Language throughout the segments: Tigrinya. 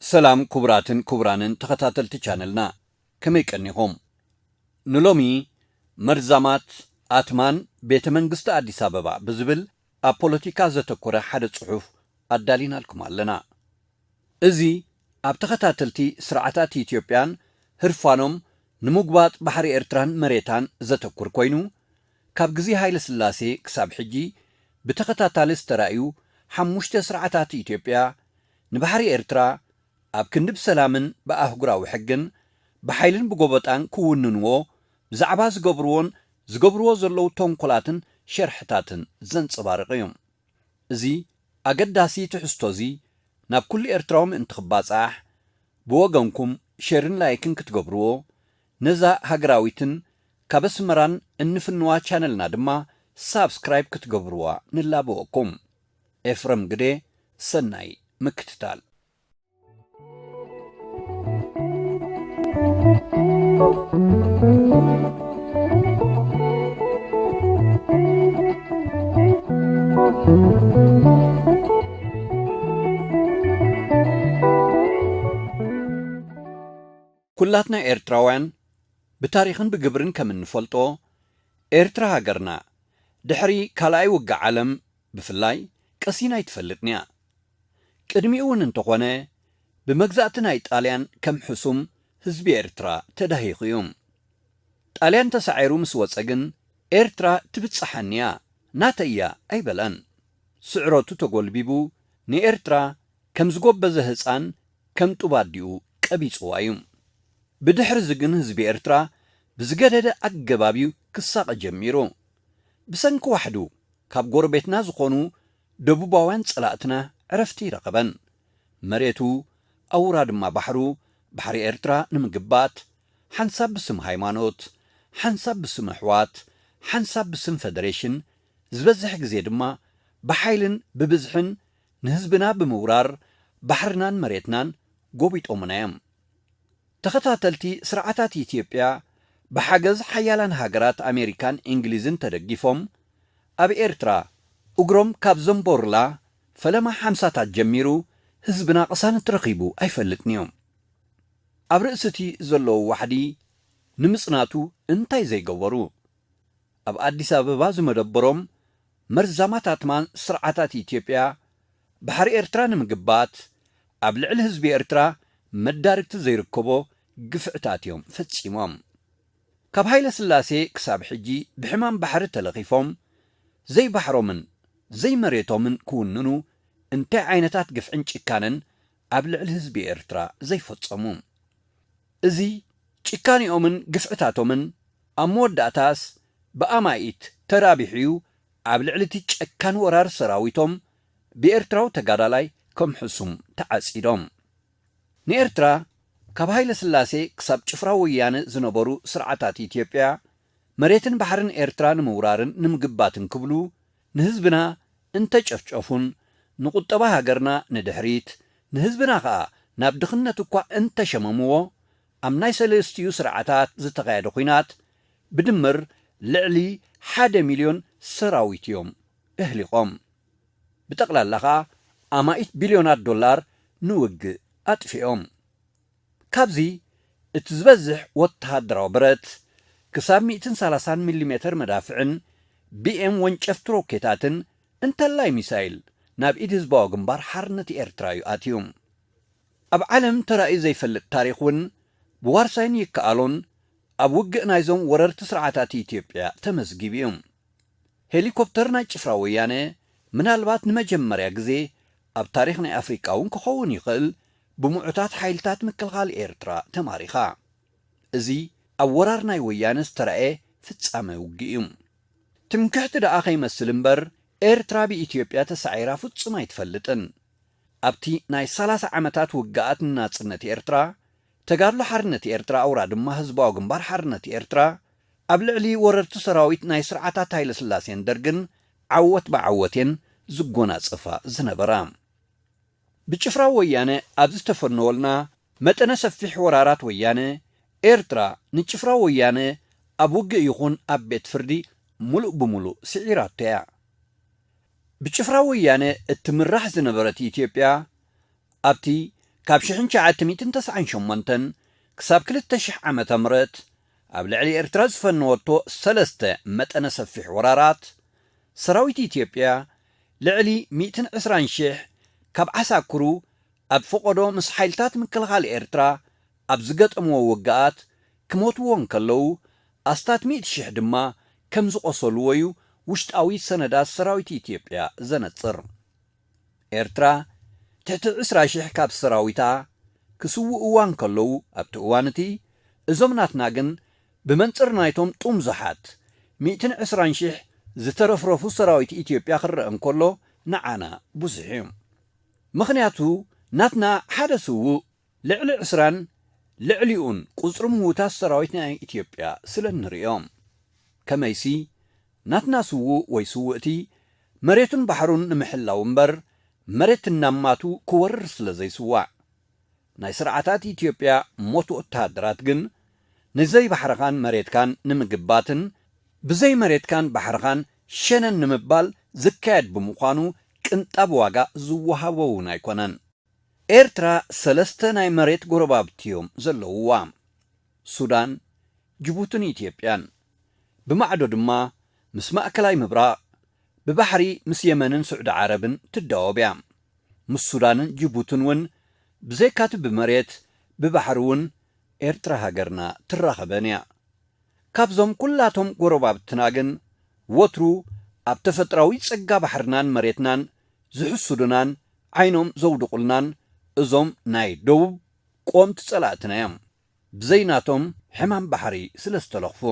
ሰላም ክቡራትን ክቡራንን ተኸታተልቲ ቻነልና፣ ከመይ ቀኒኹም? ንሎሚ መርዛማት ኣትማን ቤተ መንግስቲ ኣዲስ ኣበባ ብዝብል ኣብ ፖለቲካ ዘተኮረ ሓደ ጽሑፍ ኣዳሊናልኩም ኣለና። እዚ ኣብ ተኸታተልቲ ስርዓታት ኢትዮጵያን ህርፋኖም ንምጉባጥ ባሕሪ ኤርትራን መሬታን ዘተኩር ኮይኑ፣ ካብ ግዜ ሃይለ ስላሴ ክሳብ ሕጂ ብተኸታታሊ ዝተራእዩ ሓሙሽተ ስርዓታት ኢትዮጵያ ንባሕሪ ኤርትራ ኣብ ክንዲ ብሰላምን ብኣህጉራዊ ሕግን ብሓይልን ብጎበጣን ክውንንዎ ብዛዕባ ዝገብርዎን ዝገብርዎ ዘለዉ ተንኮላትን ሸርሕታትን ዘንጸባርቕ እዩ። እዚ ኣገዳሲ ትሕዝቶ እዚ ናብ ኩሉ ኤርትራዊ ምእንቲ ክባጻሕ፣ ብወገንኩም ሸርን ላይክን ክትገብርዎ፣ ነዛ ሃገራዊትን ካብ ኣስመራን እንፍንዋ ቻነልና ድማ ሳብስክራይብ ክትገብርዋ ንላበወኩም። ኤፍረም ግደ፣ ሰናይ ምክትታል። ኩላትና ኤርትራውያን ብታሪኽን ብግብርን ከም እንፈልጦ፣ ኤርትራ ሃገርና ድሕሪ ካልኣይ ውግእ ዓለም ብፍላይ ቀሲና ኣይትፈልጥን እያ። ቅድሚኡ እውን እንተኾነ፣ ብመግዛእቲ ናይ ጣልያን ከም ሕሱም ህዝቢ ኤርትራ ተዳሂኹ እዩ። ጣልያን ተሳዒሩ ምስ ወጸ ግን፣ ኤርትራ ትብጽሓኒ እያ፣ ናተይ እያ ኣይበለን። ስዕረቱ ተጎልቢቡ፣ ንኤርትራ ከም ዝጎበዘ ህጻን ከም ጡብ ኣዲኡ ቀቢጽዋ እዩ። ብድሕሪ እዚ ግን ህዝቢ ኤርትራ ብዝገደደ ኣገባብ እዩ ክሳቐ ጀሚሩ። ብሰንኪ ዋሕዱ ካብ ጎረቤትና ዝኾኑ ደቡባውያን ጸላእትና ዕረፍቲ ይረኸበን። መሬቱ፣ ኣውራ ድማ ባሕሩ፣ ባሕሪ ኤርትራ ንምግባት፣ ሓንሳብ ብስም ሃይማኖት፣ ሓንሳብ ብስም ኣሕዋት፣ ሓንሳብ ብስም ፈደሬሽን፣ ዝበዝሕ ግዜ ድማ ብሓይልን ብብዝሕን ንህዝብና ብምውራር ባሕርናን መሬትናን ጎቢጦምና እዮም። ተኸታተልቲ ስርዓታት ኢትዮጵያ ብሓገዝ ሓያላን ሃገራት ኣሜሪካን እንግሊዝን ተደጊፎም ኣብ ኤርትራ እግሮም ካብ ዘንቦሩላ ፈለማ ሓምሳታት ጀሚሩ ህዝብና ቅሳነት ረኺቡ ኣይፈልጥን እዩ። ኣብ ርእሲ እቲ ዘለዉ ዋሕዲ ንምጽናቱ እንታይ ዘይገበሩ? ኣብ ኣዲስ ኣበባ ዝመደበሮም መርዛማት ኣትማን ስርዓታት ኢትዮጵያ ባሕሪ ኤርትራ ንምግባት ኣብ ልዕሊ ህዝቢ ኤርትራ መዳርግቲ ዘይርከቦ ግፍዕታት እዮም ፈጺሞም። ካብ ሃይለ ስላሴ ክሳብ ሕጂ ብሕማም ባሕሪ ተለኺፎም ዘይባሕሮምን ዘይመሬቶምን ክውንኑ እንታይ ዓይነታት ግፍዕን ጭካነን ኣብ ልዕሊ ህዝቢ ኤርትራ ዘይፈጸሙ? እዚ ጭካኔኦምን ግፍዕታቶምን ኣብ መወዳእታስ ብኣማኢት ተራቢሑ እዩ ኣብ ልዕሊ እቲ ጨካን ወራር ሰራዊቶም ብኤርትራዊ ተጋዳላይ ከም ሕሱም ተዓጺዶም። ንኤርትራ ካብ ሃይለ ስላሴ ክሳብ ጭፍራ ወያነ ዝነበሩ ስርዓታት ኢትዮጵያ መሬትን ባሕርን ኤርትራ ንምውራርን ንምግባትን ክብሉ ንህዝብና እንተጨፍጨፉን ንቁጠባ ሃገርና ንድሕሪት ንህዝብና ኸኣ ናብ ድኽነት እኳ እንተሸመምዎ ኣብ ናይ ሰለስቲኡ ስርዓታት ዝተኻየደ ኹናት ብድምር ልዕሊ ሓደ ሚልዮን ሰራዊት እዮም እህሊቖም። ብጠቕላላ ኸኣ ኣማኢት ቢልዮናት ዶላር ንውግእ ኣጥፊኦም። ካብዚ እቲ ዝበዝሕ ወተሃደራዊ ብረት ክሳብ ሚእትን ሰላሳን ሚሊሜተር መዳፍዕን ቢኤም ወንጨፍቲ ሮኬታትን እንተላይ ሚሳይል ናብ ኢድ ህዝባዊ ግንባር ሓርነት ኤርትራ እዩ ኣትዩ። ኣብ ዓለም ተራእዩ ዘይፈልጥ ታሪኽ እውን ብዋርሳይን ይከኣሎን ኣብ ውግእ ናይዞም ወረርቲ ስርዓታት ኢትዮጵያ ተመዝጊቡ እዩ። ሄሊኮፕተር ናይ ጭፍራ ወያነ ምናልባት ንመጀመርያ ግዜ ኣብ ታሪኽ ናይ ኣፍሪቃ እውን ክኸውን ይኽእል ብምዑታት ሓይልታት ምክልኻል ኤርትራ ተማሪኻ። እዚ ኣብ ወራር ናይ ወያነ ዝተራእየ ፍጻመ ውግእ እዩ። ትምክሕቲ ደኣ ከይመስል እምበር፣ ኤርትራ ብኢትዮጵያ ተሳዒራ ፍጹም ኣይትፈልጥን። ኣብቲ ናይ ሰላሳ ዓመታት ውግኣት ንናጽነት ኤርትራ፣ ተጋድሎ ሓርነት ኤርትራ፣ ኣውራ ድማ ህዝባዊ ግንባር ሓርነት ኤርትራ፣ ኣብ ልዕሊ ወረርቲ ሰራዊት ናይ ስርዓታት ሃይለስላሴን ደርግን ዓወት ብዓወት እየን ዝጎናጸፋ ዝነበራ። ብጭፍራ ወያነ ኣብ ዝተፈነወልና መጠነ ሰፊሕ ወራራት ወያነ፣ ኤርትራ ንጭፍራ ወያነ ኣብ ውግእ ይኹን ኣብ ቤት ፍርዲ ምሉእ ብምሉእ ስዒራቶ እያ። ብጭፍራ ወያነ እትምራሕ ዝነበረት ኢትዮጵያ፣ ኣብቲ ካብ ሽሕን ትሽዓተ ሚእትን ተስዓን ሸሞንተን ክሳብ ክልተ ሽሕ ዓመተ ምህረት ኣብ ልዕሊ ኤርትራ ዝፈነወቶ ሰለስተ መጠነ ሰፊሕ ወራራት፣ ሰራዊት ኢትዮጵያ ልዕሊ ሚእትን ዕስራን ሽሕ ካብ ዓሳክሩ ኣብ ፈቐዶ ምስ ሓይልታት ምክልኻል ኤርትራ ኣብ ዝገጠምዎ ውግኣት ክሞትዎ እንከለዉ፣ ኣስታት ሚእቲ ሽሕ ድማ ከም ዝቖሰልዎ እዩ ውሽጣዊ ሰነዳት ሰራዊት ኢትዮጵያ ዘነጽር። ኤርትራ ትሕቲ ዕስራ ሽሕ ካብ ሰራዊታ ክስውእዋ እንከለዉ፣ ኣብቲ እዋን እቲ እዞም ናትና ግን ብመንጽር ናይቶም ጥምዙሓት ሚእትን ዕስራን ሽሕ ዝተረፍረፉ ሰራዊት ኢትዮጵያ ክረአ እንከሎ ንዓና ብዙሕ እዩ። ምኽንያቱ ናትና ሓደ ስዉእ ልዕሊ ዕስራን ልዕሊኡን ቁጽሪ ምዉታት ሰራዊት ናይ ኢትዮጵያ ስለ እንርእዮ። ከመይሲ ናትና ስዉእ ወይ ስውእቲ መሬቱን ባሕሩን ንምሕላው እምበር መሬት እናማቱ ክወርር ስለ ዘይስዋዕ። ናይ ስርዓታት ኢትዮጵያ ሞት ወተሃደራት ግን ንዘይ ባሕርኻን መሬትካን ንምግባትን ብዘይ መሬትካን ባሕርኻን ሸነን ንምባል ዝካየድ ብምዃኑ ቅንጣብ ዋጋ ዝወሃቦ እውን ኣይኮነን። ኤርትራ ሰለስተ ናይ መሬት ጎረባብቲ እዮም ዘለውዋ፣ ሱዳን፣ ጅቡትን ኢትዮጵያን። ብማዕዶ ድማ ምስ ማእከላይ ምብራቕ፣ ብባሕሪ ምስ የመንን ስዑዲ ዓረብን ትዳወብ እያ። ምስ ሱዳንን ጅቡትን እውን ብዘይካቲ ብመሬት፣ ብባሕሪ እውን ኤርትራ ሃገርና ትራኸበን እያ። ካብዞም ኩላቶም ጎረባብትና ግን ወትሩ ኣብ ተፈጥራዊ ጸጋ ባሕርናን መሬትናን ዝሕሱዱናን ዓይኖም ዘውድቑልናን እዞም ናይ ደቡብ ቆምቲ ጸላእትና እዮም። ብዘይ ናቶም ሕማም ባሕሪ ስለ ዝተለኽፉ።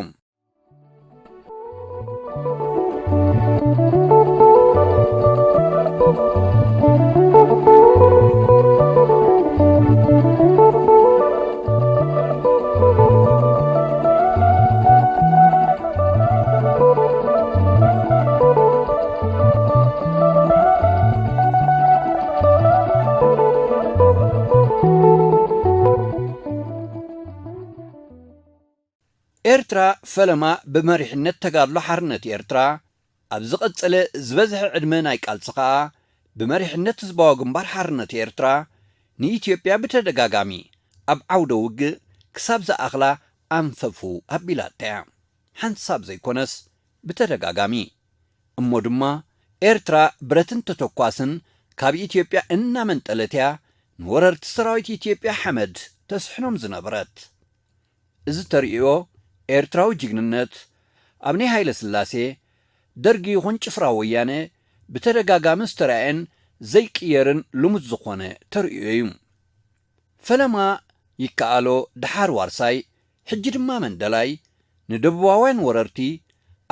ኤርትራ ፈለማ ብመሪሕነት ተጋድሎ ሓርነት ኤርትራ፣ ኣብ ዝቐጸለ ዝበዝሐ ዕድመ ናይ ቃልሲ ኸኣ ብመሪሕነት ህዝባዊ ግንባር ሓርነት ኤርትራ ንኢትዮጵያ ብተደጋጋሚ ኣብ ዓውደ ውግእ ክሳብ ዝኣኽላ ኣንፈፉ ኣቢላታ እያ። ሓንሳብ ዘይኮነስ ብተደጋጋሚ። እሞ ድማ ኤርትራ ብረትን ተተኳስን ካብ ኢትዮጵያ እናመንጠለት እያ ንወረርቲ ሰራዊት ኢትዮጵያ ሓመድ ተስሕኖም ዝነበረት። እዚ ተርእዮ ኤርትራዊ ጅግንነት ኣብ ናይ ሃይለ ስላሴ፣ ደርጊ ይኹን ጭፍራ ወያነ ብተደጋጋሚ ዝተራእየን ዘይቅየርን ልሙድ ዝኾነ ተርእዮ እዩ። ፈለማ ይከኣሎ፣ ደሓር ዋርሳይ፣ ሕጂ ድማ መንደላይ፣ ንደቡባውያን ወረርቲ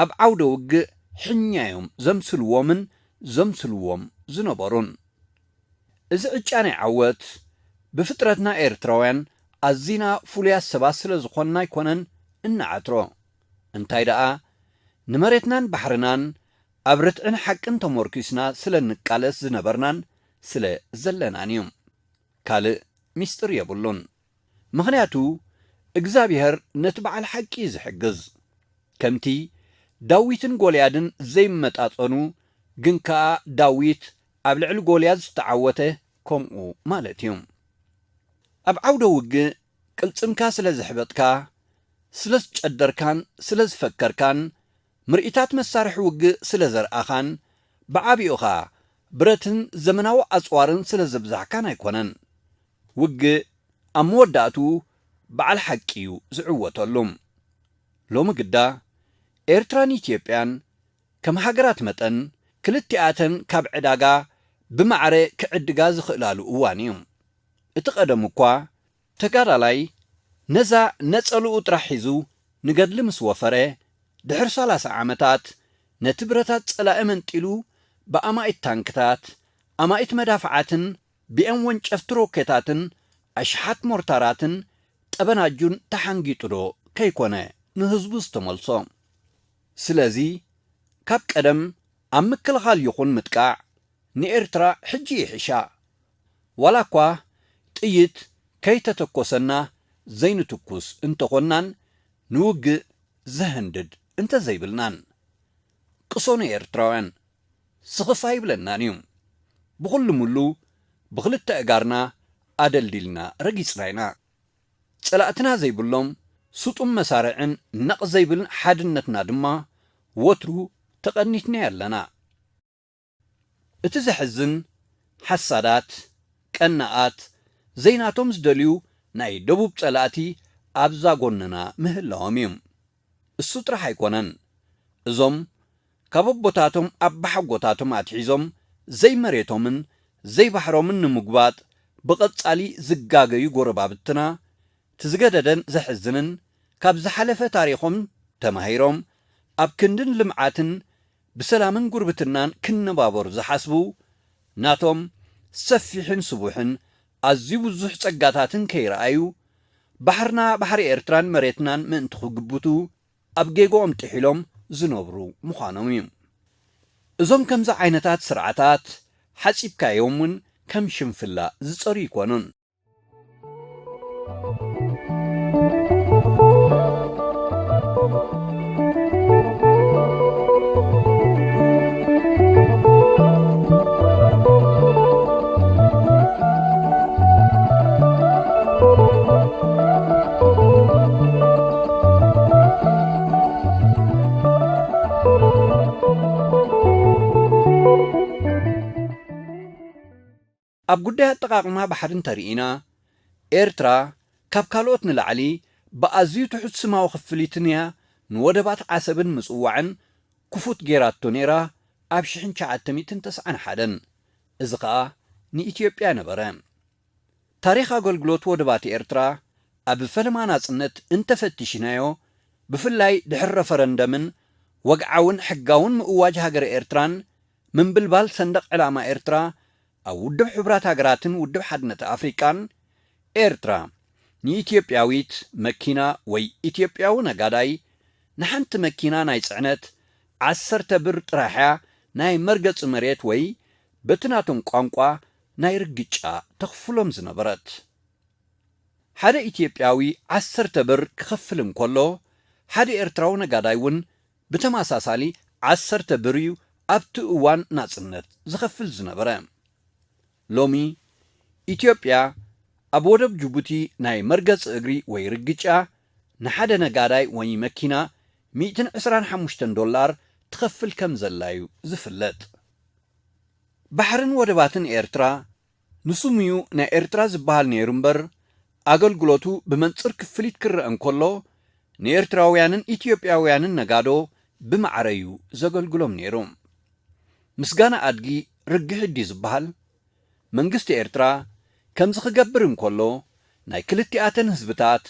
ኣብ ዓውደ ውግእ ሕኛ እዮም ዘምስልዎምን ዘምስልዎም ዝነበሩን። እዚ ዕጫ ናይ ዓወት፣ ብፍጥረትና ኤርትራውያን ኣዚና ፍሉያት ሰባት ስለ ዝኾንና ኣይኮነን እንዓትሮ። እንታይ ደኣ፣ ንመሬትናን ባሕርናን ኣብ ርትዕን ሓቅን ተመርኲስና ስለ እንቃለስ ዝነበርናን ስለ ዘለናን እዩ። ካልእ ሚስጥር የብሉን። ምኽንያቱ፣ እግዚኣብሔር ነቲ በዓል ሓቂ እዩ ዝሕግዝ። ከምቲ ዳዊትን ጎልያድን ዘይመጣጸኑ፣ ግን ከኣ ዳዊት ኣብ ልዕሊ ጎልያድ ዝተዓወተ፣ ከምኡ ማለት እዩ። ኣብ ዓውደ ውግእ ቅልጽምካ ስለ ዘሕበጥካ፣ ስለ ዝጨደርካን ስለ ዝፈከርካን፣ ምርኢታት መሳርሒ ውግእ ስለ ዘርኣኻን፣ ብዓቢኡ ኸኣ ብረትን ዘመናዊ ኣጽዋርን ስለ ዘብዛሕካን ኣይኮነን። ውግእ ኣብ መወዳእትኡ በዓል ሓቂ እዩ ዝዕወተሉ። ሎሚ ግዳ ኤርትራን ኢትዮጵያን ከም ሃገራት መጠን ክልቲኣተን ካብ ዕዳጋ ብማዕረ ክዕድጋ ዝኽእላሉ እዋን እዩ። እቲ ቀደም እኳ ተጋዳላይ ነዛ ነጸልኡ ጥራሕ ሒዙ ንገድሊ ምስ ወፈረ፣ ድሕሪ ሰላሳ ዓመታት ነቲ ብረታት ጸላኢ መንጢሉ ብኣማኢት ታንክታት፣ ኣማኢት መዳፍዓትን ብኤም ወንጨፍቲ ሮኬታትን ኣሽሓት ሞርታራትን ጠበናጁን ተሓንጊጡ ዶ ከይኮነ ንህዝቡ ዝተመልሶ? ስለዚ ካብ ቀደም ኣብ ምክልኻል ይኹን ምጥቃዕ ንኤርትራ ሕጂ ይሕሻ። ዋላ እኳ ጥይት ከይተተኮሰና ዘይንትኩስ እንተኾንናን ንውግእ ዘህንድድ እንተዘይብልናን። ቅሶኑ ኤርትራውያን ስኽፍ ኣይብለናን እዩ። ብኹሉ ምሉ ብኽልተ እጋርና ኣደልዲልና ረጊጽና ኢና። ጸላእትና ዘይብሎም ስጡም መሳርዕን ነቕ ዘይብልን ሓድነትና ድማ ወትሩ ተቐኒትና ኣለና። እቲ ዘሕዝን ሓሳዳት፣ ቀናኣት፣ ዘይናቶም ዝደልዩ ናይ ደቡብ ጸላእቲ ኣብዛ ጎንና ምህላዎም እዩ። እሱ ጥራሕ ኣይኮነን። እዞም ካብ ኣቦታቶም ኣባሓጎታቶም ኣትሒዞም ዘይመሬቶምን ዘይባሕሮምን ንምጉባጥ ብቐጻሊ ዝጋገዩ ጎረባብትና፣ እቲ ዝገደደን ዘሕዝንን ካብ ዝሓለፈ ታሪኾም ተማሂሮም ኣብ ክንድን ልምዓትን ብሰላምን ጉርብትናን ክነባበሩ ዝሓስቡ ናቶም ሰፊሕን ስቡሕን ኣዝዩ ብዙሕ ጸጋታትን ከይረኣዩ ባሕርና ባሕሪ ኤርትራን መሬትናን ምእንቲ ክግብቱ ኣብ ጌግኦም ጥሒሎም ዝነብሩ ምዃኖም እዩ። እዞም ከምዚ ዓይነታት ስርዓታት ሓጺብካዮም እውን ከም ሽንፍላ ዝጸሩ ይኮኑን። ኣብ ጉዳይ ኣጠቓቕማ ባሕሪ እንተርኢና፣ ኤርትራ ካብ ካልኦት ንላዕሊ ብኣዝዩ ትሑት ስማዊ ክፍሊትን እያ ንወደባት ዓሰብን ምጽዋዕን ክፉት ጌራቶ ነይራ ኣብ ሽሕን ትሽዓተ ሚእትን ተስዓን ሓደን። እዚ ኸኣ ንኢትዮጵያ ነበረ። ታሪኽ ኣገልግሎት ወደባት ኤርትራ ኣብ ፈለማ ናጽነት እንተፈቲሽናዮ፣ ብፍላይ ድሕሪ ረፈረንደምን ወግዓውን ሕጋውን ምእዋጅ ሃገረ ኤርትራን ምንብልባል ሰንደቕ ዕላማ ኤርትራ ኣብ ውድብ ሕቡራት ሃገራትን ውድብ ሓድነት ኣፍሪቃን፣ ኤርትራ ንኢትዮጵያዊት መኪና ወይ ኢትዮጵያዊ ነጋዳይ ንሓንቲ መኪና ናይ ጽዕነት ዓሰርተ ብር ጥራሕ እያ ናይ መርገጺ መሬት ወይ በቲ ናቶም ቋንቋ ናይ ርግጫ ተኽፍሎም ዝነበረት። ሓደ ኢትዮጵያዊ ዓሰርተ ብር ክኸፍል እንከሎ፣ ሓደ ኤርትራዊ ነጋዳይ እውን ብተመሳሳሊ ዓሰርተ ብር እዩ ኣብቲ እዋን ናጽነት ዝኸፍል ዝነበረ። ሎሚ ኢትዮጵያ ኣብ ወደብ ጅቡቲ ናይ መርገጺ እግሪ ወይ ርግጫ ንሓደ ነጋዳይ ወይ መኪና ሚእትን ዕስራን ሓሙሽተን ዶላር ትኸፍል ከም ዘላ እዩ ዝፍለጥ። ባሕርን ወደባትን ኤርትራ ንስሙዩ ናይ ኤርትራ ዝበሃል ነይሩ እምበር፣ ኣገልግሎቱ ብመንጽር ክፍሊት ክረአ እንከሎ፣ ንኤርትራውያንን ኢትዮጵያውያንን ነጋዶ ብማዕረ እዩ ዘገልግሎም ነይሩ። ምስጋና ኣድጊ ርግሒት ድዩ ዝበሃል? መንግስቲ ኤርትራ ከምዚ ክገብር እንከሎ፣ ናይ ክልቲኣተን ህዝብታት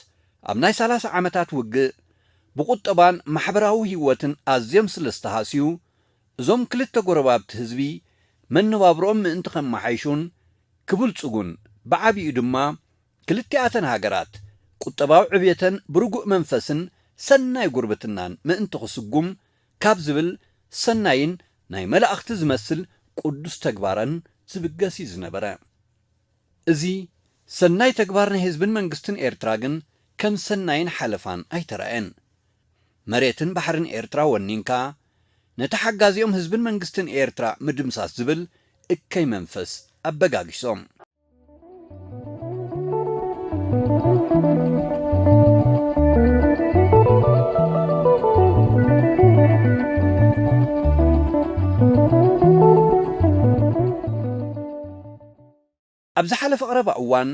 ኣብ ናይ ሰላሳ ዓመታት ውግእ ብቁጠባን ማሕበራዊ ህይወትን ኣዝዮም ስለ ዝተሃስዩ፣ እዞም ክልተ ጎረባብቲ ህዝቢ መነባብሮኦም ምእንቲ ከመሓይሹን ክብልጽጉን፣ ብዓቢኡ ድማ ክልቲኣተን ሃገራት ቁጠባዊ ዕብየተን ብርጉእ መንፈስን ሰናይ ጉርብትናን ምእንቲ ክስጉም ካብ ዝብል ሰናይን ናይ መላእኽቲ ዝመስል ቅዱስ ተግባረን ዝብገስ እዩ ዝነበረ። እዚ ሰናይ ተግባር ናይ ህዝብን መንግስትን ኤርትራ ግን ከም ሰናይን ሓለፋን ኣይተራእየን። መሬትን ባሕርን ኤርትራ ወኒንካ፣ ነቲ ሓጋዚኦም ህዝብን መንግስትን ኤርትራ ምድምሳስ ዝብል እከይ መንፈስ ኣበጋጊሶም። ኣብ ዝሓለፈ ቀረባ እዋን፣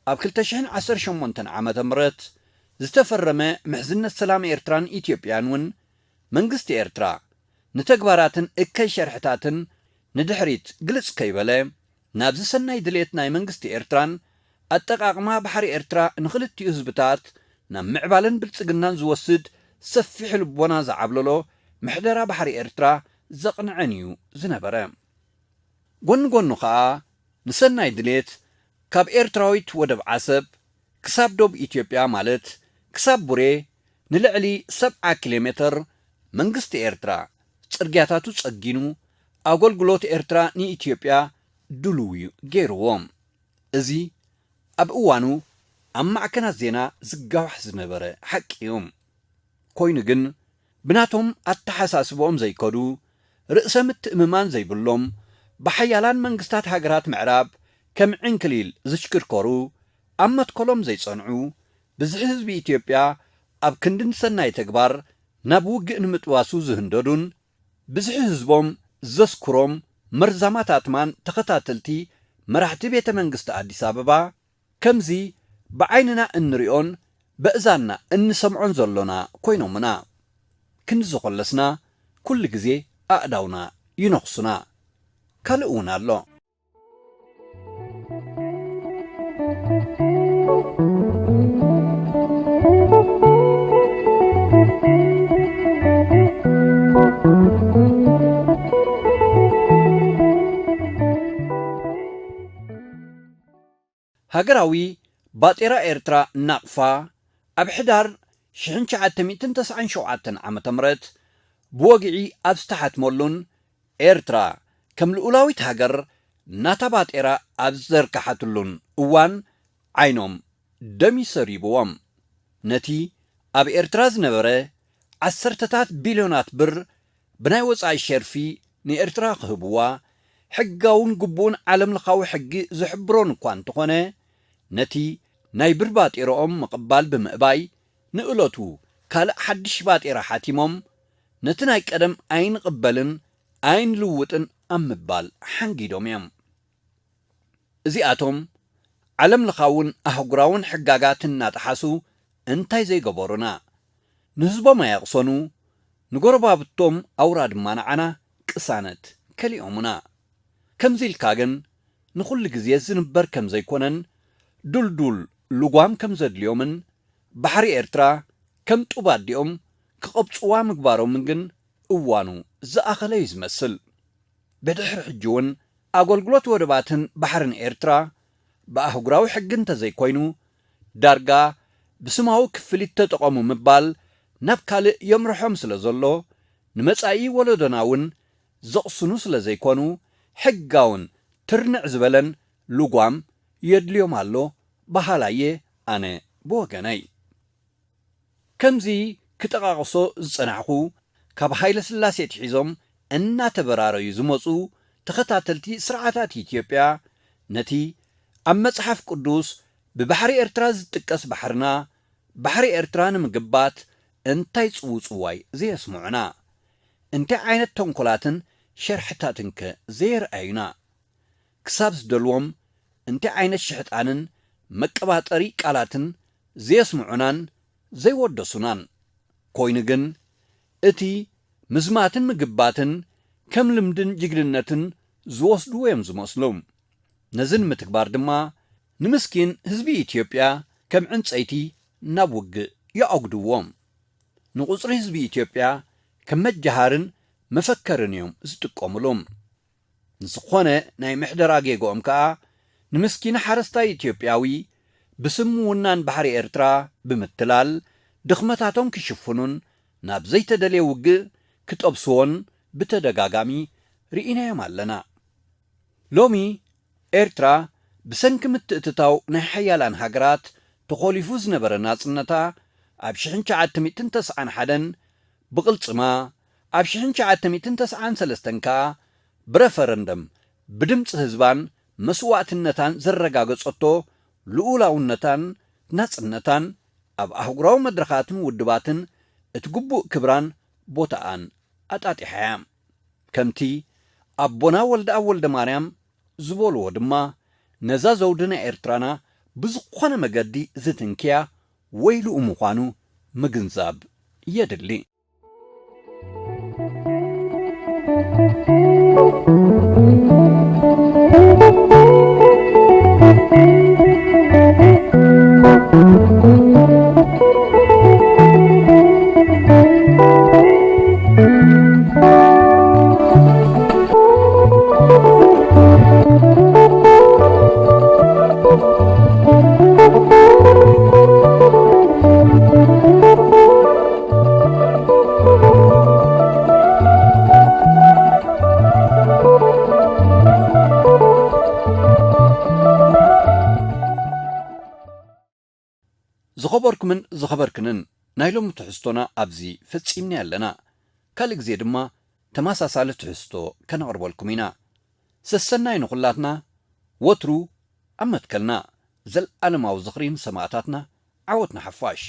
ኣብ ክልተ ሽሕን ዓሰርተ ሸሞንተን ዓመተ ምህረት ዝተፈረመ ምሕዝነት ሰላም ኤርትራን ኢትዮጵያን እውን፣ መንግስቲ ኤርትራ ንተግባራትን እከይ ሸርሕታትን ንድሕሪት ግልጽ ከይበለ፣ ናብዚ ሰናይ ድሌት ናይ መንግስቲ ኤርትራን ኣጠቓቕማ ባሕሪ ኤርትራ ንኽልቲኡ ህዝብታት ናብ ምዕባለን ብልጽግናን ዝወስድ ሰፊሕ ልቦና ዝዓብለሎ ምሕደራ ባሕሪ ኤርትራ ዘቕንዐን እዩ ዝነበረ። ጎኒ ጎኑ ኸኣ ንሰናይ ድሌት ካብ ኤርትራዊት ወደብ ዓሰብ ክሳብ ዶብ ኢትዮጵያ ማለት ክሳብ ቡሬ ንልዕሊ ሰብዓ ኪሎ ሜተር መንግስቲ ኤርትራ ጽርግያታቱ ጸጊኑ ኣገልግሎት ኤርትራ ንኢትዮጵያ ድሉው እዩ ገይርዎ። እዚ ኣብ እዋኑ ኣብ ማዕከናት ዜና ዝጋዋሕ ዝነበረ ሓቂ እዩ። ኮይኑ ግን ብናቶም ኣተሓሳስብኦም ዘይከዱ፣ ርእሰ ምትእምማን ዘይብሎም፣ ብሓያላን መንግስታት ሃገራት ምዕራብ ከም ዕንክሊል ዝሽክርከሩ፣ ኣብ መትከሎም ዘይጸንዑ፣ ብዝሒ ህዝቢ ኢትዮጵያ ኣብ ክንዲ ንሰናይ ተግባር ናብ ውግእ ንምጥባሱ ዝህንደዱን ብዝሒ ህዝቦም ዘስክሮም መርዛማት ኣትማን ተኸታተልቲ መራሕቲ ቤተ መንግስቲ ኣዲስ ኣበባ ከምዚ ብዓይንና እንሪኦን በእዛንና እንሰምዖን ዘሎና ኮይኖምና። ክንዲ ዝኾለስና ኩሉ ግዜ ኣእዳውና ይነኽሱና። ካልእ እውን ኣሎ። ሃገራዊ ባጤራ ኤርትራ ናቕፋ ኣብ ሕዳር ሽሕን ትሽዓተ ሚእትን ተስዓን ሸውዓተን ዓመተ ምህረት ብወግዒ ኣብ ዝተሓትመሉን ኤርትራ ከም ልኡላዊት ሃገር ናታ ባጤራ ኣብ ዝዘርግሓትሉን እዋን ዓይኖም ደም ይሰሪብዎም። ነቲ ኣብ ኤርትራ ዝነበረ ዓሰርተታት ቢልዮናት ብር ብናይ ወጻኢ ሸርፊ ንኤርትራ ክህብዋ ሕጋውን ግቡእን ዓለም ለኻዊ ሕጊ ዝሕብሮን እኳ እንተኾነ፣ ነቲ ናይ ብር ባጤራኦም ምቕባል ብምእባይ ንእለቱ ካልእ ሓድሽ ባጤራ ሓቲሞም ነቲ ናይ ቀደም ኣይንቕበልን ኣይንልውጥን ኣብ ምባል ሓንጊዶም እዮም። እዚኣቶም ዓለም ለኻውን ኣህጉራውን ሕጋጋት እናጠሓሱ እንታይ ዘይገበሩና? ንህዝቦም ኣየቕሰኑ፣ ንጎረባብቶም ኣውራ ድማ ንዓና ቅሳነት ከሊኦሙና። ከምዚ ኢልካ ግን ንኹሉ ግዜ ዝንበር ከም ዘይኮነን ድልዱል ልጓም ከም ዘድልዮምን ባሕሪ ኤርትራ ከም ጡብ ኣዲኦም ክቐብጽዋ ምግባሮምን ግን እዋኑ ዝኣኸለ እዩ ዝመስል። ብድሕሪ ሕጂ እውን ኣገልግሎት ወደባትን ባሕርን ኤርትራ ብኣህጉራዊ ሕጊ እንተዘይኮይኑ ዳርጋ ብስማዊ ክፍሊት ተጠቐሙ ምባል ናብ ካልእ የምርሖም ስለ ዘሎ ንመጻኢ ወለዶና እውን ዘቕስኑ ስለ ዘይኮኑ ሕጋውን ትርንዕ ዝበለን ልጓም የድልዮም ኣሎ በሃላየ ኣነ ብወገነይ። ከምዚ ክጠቓቕሶ ዝጸናሕኩ ካብ ሃይለ ስላሴ ኣትሒዞም እናተበራረዩ ዝመጹ ተኸታተልቲ ስርዓታት ኢትዮጵያ ነቲ ኣብ መጽሓፍ ቅዱስ ብባሕሪ ኤርትራ ዝጥቀስ ባሕርና ባሕሪ ኤርትራ ንምግባት እንታይ ጽውጽዋይ ዘየስምዑና? እንታይ ዓይነት ተንኮላትን ሸርሕታትንከ ዘየርኣዩና? ክሳብ ዝደልዎም እንታይ ዓይነት ሽሕጣንን መቀባጠሪ ቃላትን ዘየስምዑናን ዘይወደሱናን። ኮይኑ ግን እቲ ምዝማትን ምግባትን ከም ልምድን ጅግንነትን ዝወስድዎ እዮም ዝመስሉ። ነዚ ንምትግባር ድማ ንምስኪን ህዝቢ ኢትዮጵያ ከም ዕንጸይቲ ናብ ውግእ ይኣጉድዎም። ንቁጽሪ ህዝቢ ኢትዮጵያ ከም መጃሃርን መፈከርን እዮም ዝጥቀምሉ። ንዝኾነ ናይ ምሕደራ ጌግኦም ከኣ ንምስኪን ሓረስታይ ኢትዮጵያዊ ብስም ምውናን ባሕሪ ኤርትራ ብምትላል ድኽመታቶም ክሽፍኑን ናብ ዘይተደልየ ውግእ ክጠብስዎን ብተደጋጋሚ ርኢናዮም ኣለና። ሎሚ ኤርትራ ብሰንኪ ምትእትታው ናይ ሓያላን ሃገራት ተኾሊፉ ዝነበረ ናጽነታ ኣብ ሽሕን ትሽዓተ ሚእትን ተስዓን ሓደን ብቕልጽማ ኣብ ሽሕን ትሽዓተ ሚእትን ተስዓን ሰለስተን ከኣ ብረፈረንደም ብድምጺ ህዝባን መስዋእትነታን ዘረጋገጸቶ ልኡላውነታን ናጽነታን ኣብ ኣህጉራዊ መድረኻትን ውድባትን እቲ ግቡእ ክብራን ቦታኣን ኣጣጢሓ እያ። ከምቲ ኣቦና ወልደኣብ ወልደማርያም ዝበልዎ ድማ ነዛ ዘውዲ ናይ ኤርትራና ብዝኾነ መገዲ ዝትንክያ ወይልኡ ምዃኑ ምግንዛብ የድሊ። ዝኸበርኩምን ዝኸበርክንን፣ ናይ ሎሚ ትሕዝቶና ኣብዚ ፈጺምና ኣለና። ካልእ ግዜ ድማ ተመሳሳሊ ትሕዝቶ ከነቕርበልኩም ኢና። ሰሰናይ ንኹላትና፣ ወትሩ ኣብ መትከልና። ዘልኣለማዊ ዝኽሪ ንሰማእታትና፣ ዓወት ንሓፋሽ።